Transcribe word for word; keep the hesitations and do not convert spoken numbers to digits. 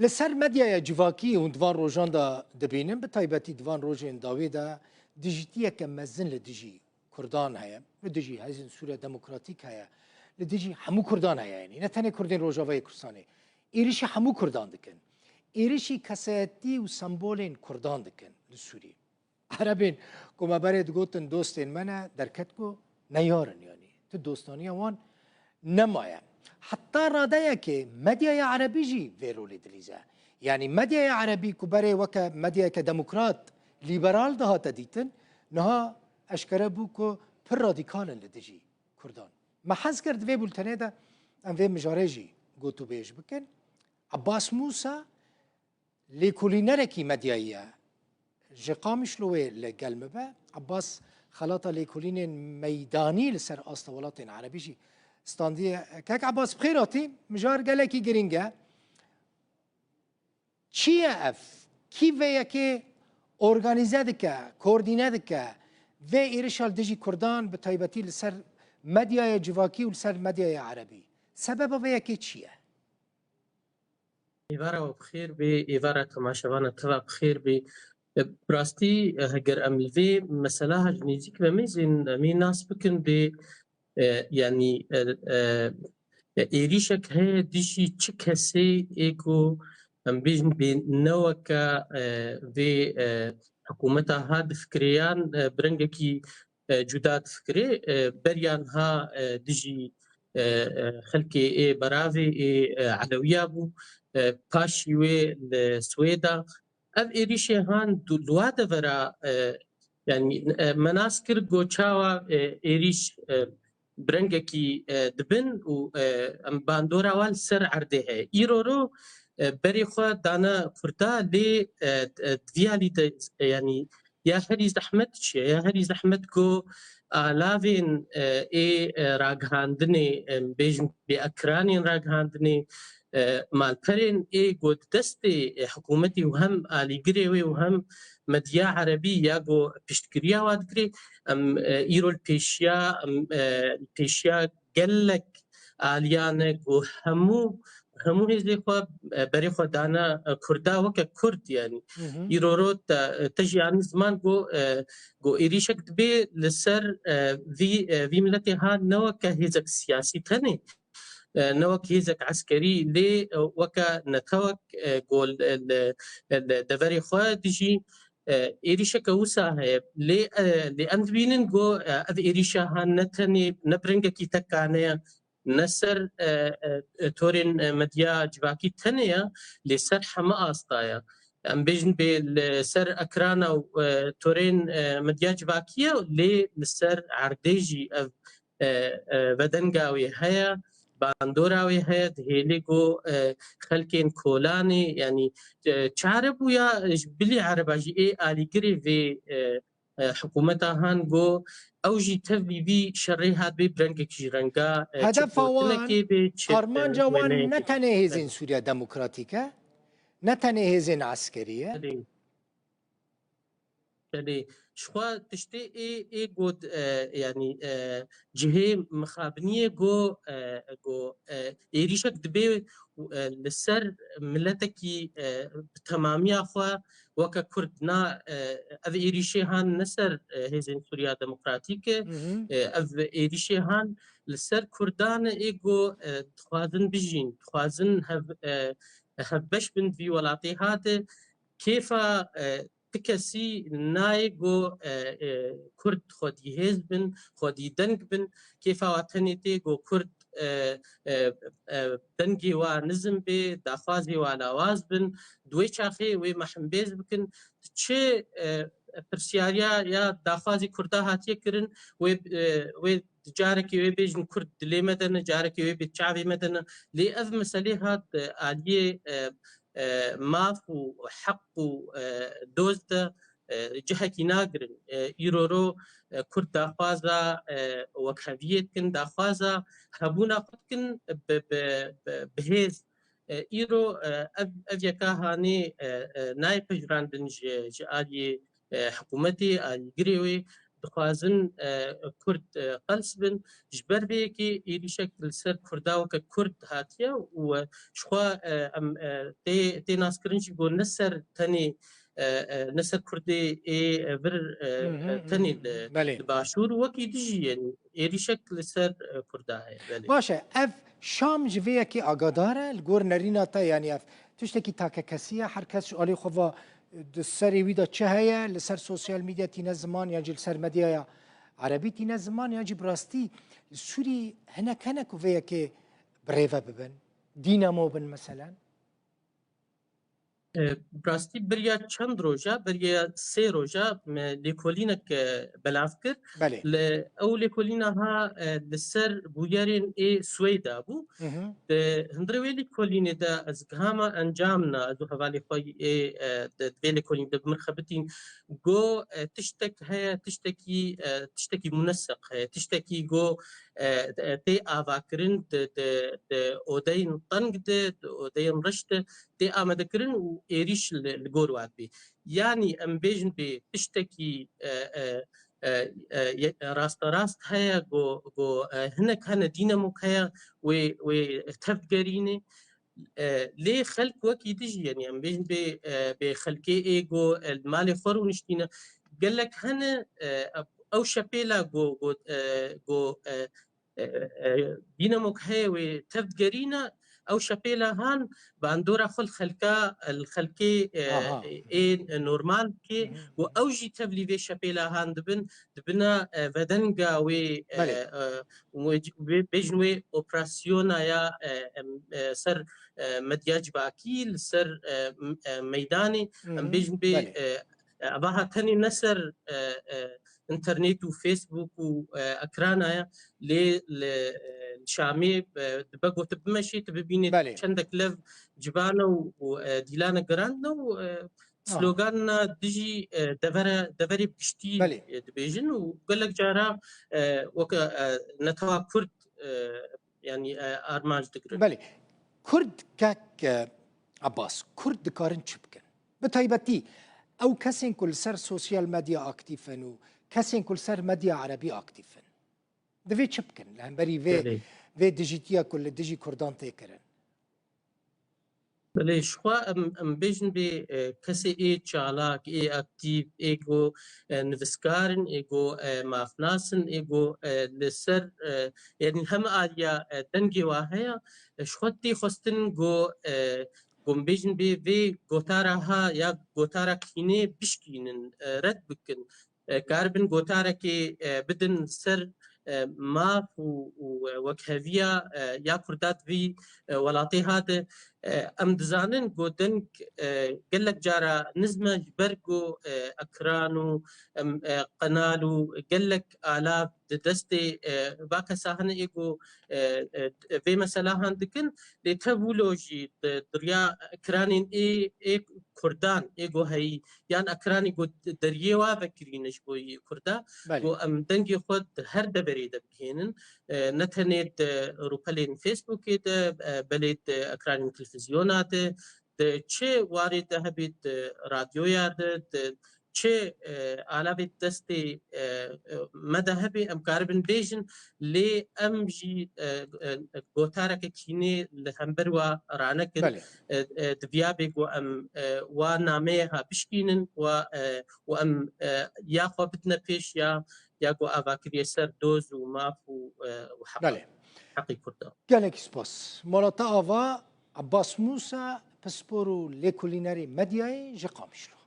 Li ser medyaya civakî hûn di van rojan de dibînin, bi taybetî di van rojên dawî de dijîtiyeke mezin li dijî Kurdan heye, li dijî Hêzên Sûriya Demokratîk heye, li dijî hemû Kurdan heye, yanî ne tenê Kurdên Rojavayê Kurdistanê. Êrişî hemû Kurdan dikin. Êrişî kesayetî û sembolên Kurdan dikin li Sûriyê. Erebên ku me berê digotin dostên me ne, derket ku neyar in, yanî tu dostaniya wan nemaye. Heta radeyekê medyaya erebî jî vê rolê dilîze. Yanî medyaya erebî ku berê weke medyayeke demokrat, lîberal dihate dîtin, niha eşkere bû ku pir radîkal in li dijî Kurdan. Me hez kir di vê bultenê de em vê mijarê jî gotûbêj bikin. Abbas Musa lêkolînerekî medyayî ye. Ji Qamişlowê li gel me be. Abbas xelata lêkolînên meydanî li ser asta welatên erebî jî standiye. Kek Abbas, bi xêr hatî. Mijar gelekî girîng e. Çi ye ev? Kî vê yekê organîze dike, koordîne dike? Vê êrişa li dijî Kurdan, bi taybetî li ser medyaya civakî û li ser medyaya erebî. Sebeba vê yekê çi ye? Êvara we bi xêr bê, êvara temaşevana teva bi xêr bê. E, bi rastî, e, heger em li vê mesela ji nêzîk ve mêzên, em ê nas bikin bê, e, yanî, e, e, e, êrîşek heye dijî çi kesê ê ku em bêjin bê ne weke, e, vê, e, hikûmeta ha difikirê yan, e, bi rengekî e, cuda difikirê, e, beriya niha, e, dijî, e, e, xelkê ê beravê ê, e, Elewiya bû, e, paşî wê li Swêda. Ev êrîşê han du-, li wa devera, e, yanî, e, me nas kir got çawa, e, êrîş, e, bi rengekî, e, dibin û, e, em bandora wan li ser erdê heye. Îro ro, e, berê xwe dane Kurda lê, e, e, di vî alî de, e, yanî ya herî zehmet çi ye? Ya herî zehmet ku alavên, e, ê, e, ragihandinê, em bêjin bê ekranên ragihandinê, e, malperên ê ku di destê, e, hikûmetê û hem alîgirê wê û hem medya erebî ya ku piştgiriya wa dikirê, em, e, îro li pêşiya, em, e, li pêşiya gelek aliyan e ku hemû, hemû hêzê xwe, e, berê xwe dane, e, Kurda weke Kurd, yanî. Hı hı. Îro ro te, te jî anî ziman ku, e, ku êrîşek dibê li ser, e, vî, e, vî miletê ha ne weke hêzek siyasî tenê, e, ne wek hêzek eskerî, lê, e, weke netewek, e, ku li, li, li deverê xwe dijî, e, êrîşeke wisa heye. Lê, e, lê em dibînin ku, e, ev êrîşa ha ne tenê, ne bi rengekî tekane ye, ne ser, e, e, e, torên, e, medya civakî tenê ye, lê ser heme asta ye. Em bêjin bê li ser ekrana û, e, torên, e, medya civakî ye, lê li ser erdê jî ev, e, e, vedenga wê heye, bandora wê heye, dihêlê ku, e, xelkên kolanê, yanî, e, çare bûya ji bilî ereba jî ê alîgirê vê, e, e, hikûmeta han ku ew jî tevlî vî şerê hat bê bi rengekî ji renga, e, çi Hedefa wan, gotinekê bê, çi, e, armanca wan wêneyekê ne bê. Tenê Hêzên Sûriya Demokratîk e, ne tenê hêzên eskerî ye. Belê. Belê. Ji xwe tiştê ê, ê got, e, yanî, e, cihê mixabiniyê ku, e, ku, e, êrîşek dibê, e, li ser miletekî, e, bi temamiya xwe weke Kurd na, e, ev êrîşê han ne ser, e, Hêzên Sûriya Demokratîk e, Hı hı. e, ev êrîşê han li ser Kurdan e ê ku, e, dixwazin bijîn, dixwazin hev, e, hevbeş bin di vî welatê hate. Kêfa, e, ti kesî nayê ku, e, e, Kurd xwedî hêz bin, xwedî deng bin, kêfa wa tenê tê ku Kurd, e, e, e, dengê wa nizim bê, daxwazê wa lawaz bin, di wê çaxê wê me hembêz bikin. Çi, e, pirsiyariya ya daxwazê Kurda hatiye kirin, wê, e, wê carekê wê bêjin Kurd dilê me de ne, carekê wê bê çavê me de ne. Lê ev meselê hat, e, aliyê, e, e, maf û heq û, e, doz de, e, cihekî nagirin. E, îro ro, e, Kurd daxwaza, e, wekheviyê dikin, daxwaza hebûna xwe dikin bi, bi, bi, bi hêz. E, îro, e, ev, ev yeka hanê, e, e, nayê pejirandin ji, ji aliyê, e, hikûmetê, alîgirê wê. dixwazin, e, Kurd, e, qels bin. Ji ber vê yekê êrîşek li ser Kurda weke Kurd hatiye û, e, jixwe, e, em, e, tê, tê naskirin jî ku ne ser tenê, e, e, ne ser Kurdê ê, e, vir, e, Hı hı, e, hı tenê hı. li, Belê. li Başûr, wekî dijî, yanî êrîşek li ser, e, Kurda heye. Belê. Baş e, ev Şam ji vê yekê agadar e, li gor nerîna te, yanî ev tiştekî takekesî ye, her kes ji alî xwe ve di serê wî de çi heye, li ser sosyal medya tîne ziman, yan jî li ser medyaya erebî tîne ziman, yan jî bi rastî li Sûrî hinek hene ku vê yekê birêve bibin, dînamo bin meselen? E, bi rastî beriya çend roja, beriya sê roja me lêkolînek, e, belav kir. Belê. Li ew lêkolîna ha, e, li ser bûyerên ê Swêda bû. Hı hı. Di hundirê wê lêkolînê de ez gihama encamna, ez û hevalê xwe yê, e, di, di vê lêkolînê de bi min xebitîn, got, e, tiştek heye, tiştekî, e, tiştekî muneseq heye, tiştekî got, e, e, tê avakirin di, di, di odeyên teng de, di odeyên reş de, tê amadekirin û êrîş li, li gor wan bê. Yanî em bêjin bê tiştekî, e, e, e, e, ye-, rasterast heye, go, go, e, hinek hene dînemok heye wê, wê tevgerînê. E, lê xelk wekî dijî, yanî em bêjin bê, e, bê xelkê ê go, e, li malê xwe rûniştîne. Gelek hene, e, ew şepêla go, go, e, go, e, e, e, dînemok heye wê tevdigerîne, ew şepêla han bandora xwe li xelka, li xelkê, e, Aha. ê normal bike Hı hı. û ew jî tevlî vê şepêla han dibin, dibina, e, vedenga wê, e, Belê. e, wê, wê bêjin wê operasyona ya, e, em, e, ser, e, medya civakî, li ser, e, m-, e, meydanê, Hı em hı. bêjin bê, Belê. e, e, eva ha tenê ne ser, e, e, înternet û Facebook û, e, ekrana ye, lê li, e, Şamê, e, dibe got bimeşê, tu bibînê Belê. çendek lev civane û, û, e, dîlane girandine û, e, Aha. slogana dijî, e, devere, deverê bi giştî, Belê. e, dibêjin û gelek cara, e, weke, e, netewa Kurd, e, yanî, e, armanc digirin. Belê. Kurd kek, e, Abbas, Kurd dikarin çi bikin? Bi taybetî ew kesên ku li ser sosyal medya aktîf in û kesên ku li ser medya erebî aktîf in. Divê çi bikin li hemberî vê, Belê. vê dijîtiya ku li dijî Kurdan tê kirin? Belê, jixwe em, em bêjin bê, e, kesê ê çalak, ê aktîf, ê go, e, nivîskar in, ê go, e, mafnas in, ê go, e, li ser, e, yanî hem aliya, e, dengê wa heye, e, jixwe tê xwestin go, e, go em bêjin bê vê gotara ha ya gotara kînê bişkînin, e, red bikin. E, karibin gotarekê, e, bidin ser, e, maf û, û, e, wekheviya, e, ya Kurda di vî, e, welatê hate. E, em dizanin ku deng, e, gelek cara nizme ji ber ku, e, ekran û, em, e, qenal û gelek alav di destê, e, va kesa hene ê ku, e, e, vê mesela han dikin. Lê tevûlo jî di, di riya ekranên ê, ê Kurdan, ê ku heyî, yan ekranî ku deriyê wa vekirîne ji bo yê Kurda, Belê. ku em dengê xwe di her deverê de bigihênin, e, ne tenê di rûpelên Facebookê de, e, belê di ekranên televîzyona de, di çi warê de hebî, di radyoya de, di çi, e, alavê destê, e, e, me de hebî, em karibin bêjin, lê em jî, e, e, gotareke kînê li hember wa ranekin. Belê. E, e, diviya bê ku em, e, wa nameyê ha bişkînin, wa, e, û em, e, ya xwe bidine pêş ya, ya ku avakiriyê ser doz û maf û, e, û heqa, Belê. heqî Kurda. Gelek spas. Mala te ava, Abbas Musa, pispor û lêkolînerê medyayê ji Qamişlo.